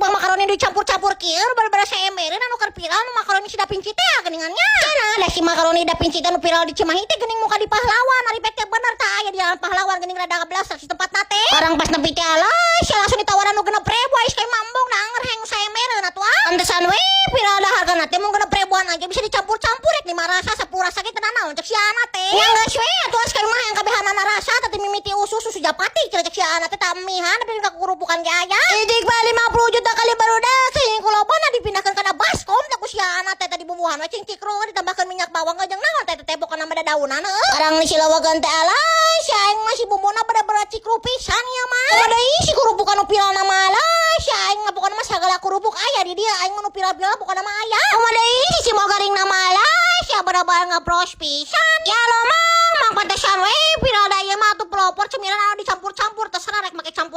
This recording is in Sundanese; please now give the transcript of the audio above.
tukang makaroni dicampur-campur kieu bener-bener saembereun anu keur viral nu makaroni si Da Vinci teh geuningan nya. Cenah da si makaroni Da Vinci teh nu viral di Cimahi teh geuning muka di Pahlawan. Ari pek teh bener tah aya di Jalan Pahlawan, geuning rada ngablas si tempatna teh. Barang pas nepi teh, alah sia, langsung ditawaran nu 6.000. Ais kayak mambong da anger hayang saembereun atuh ah. Pantesan we viral, da hargana teh mung 6.000-an aja bisa dicampur-campur, rek lima rasa, 10 rasa ge teu naon cek si Ana teh. Ya geus we atuh, ais mah yang kabehanana rasa tadi mimiti usus susu japati cenah cek si Ana teh, tamihan tapi ka kurupukan ge aya. Idik mah 50 juta kali barudak sing kulobana dipindahkeun kana baskom teh ku si Ana teh. Tadi bumbuhan we cing cikro ditambahkeun minyak bawang jeung naon teh teh pokona mah daunan heuh. Barang disilawakeun teh, alah si aing masih bumbuna bener-bener cikru pisan ya mah. Kumaha deui si kurupukan nu viral mah, alah si aing mah pokona mah sagala kerupuk aya di dieu, aing mah nu viral-viral pokona mah aya. Kumaha deui si garing mah, alah sia, bener-bener ngepros pisan. Ya lo mah mang, pantesan we viral.